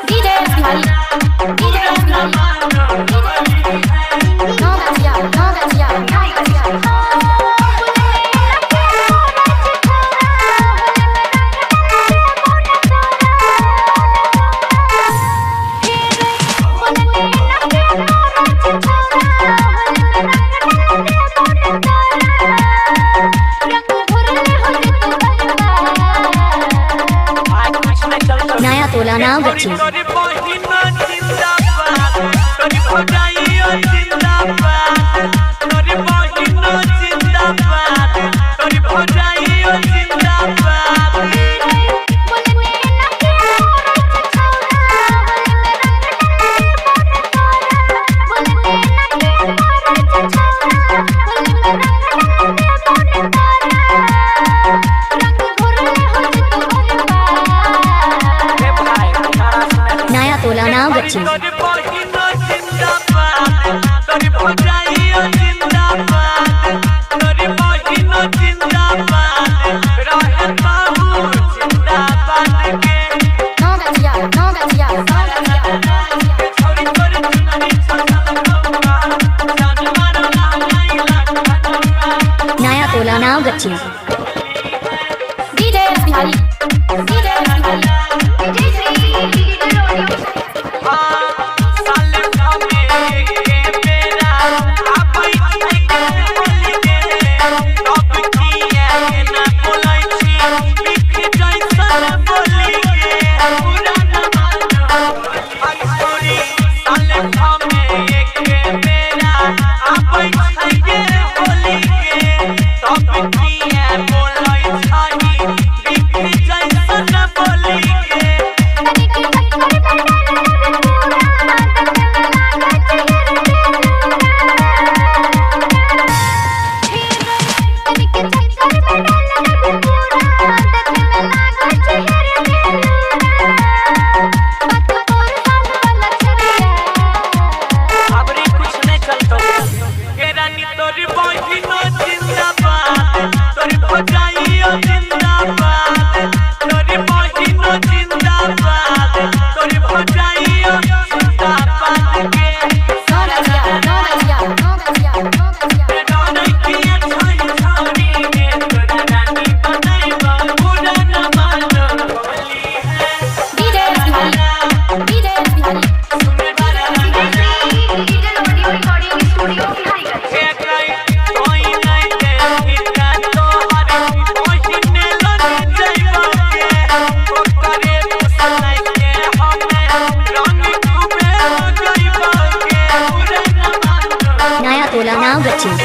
DJ Bihari, DJ Bihari, Naugachia, Naugachia, Naugachia. नया टोला नवगछिया। नया टोला नवगछिया। Naugachia, Naugachia, Naugachia. नया टोला Naugachia. DJ Bihari, DJ Bihari, तोरी बहिनो जिंदाबाद, तोरी भौजाइयो जिंदाबाद, तोरी बहिनो जिंदाबाद, तोरी भौजाइयो जिंदाबाद के। Naugachia, Naugachia, Naugachia, Naugachia. रौनकिया छोरी छोरी गे, तोरा रानी बनैबो, बुरा न मानो होली है। DJ Bihari, DJ Bihari. नया टोला नवगछिया।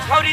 तोरी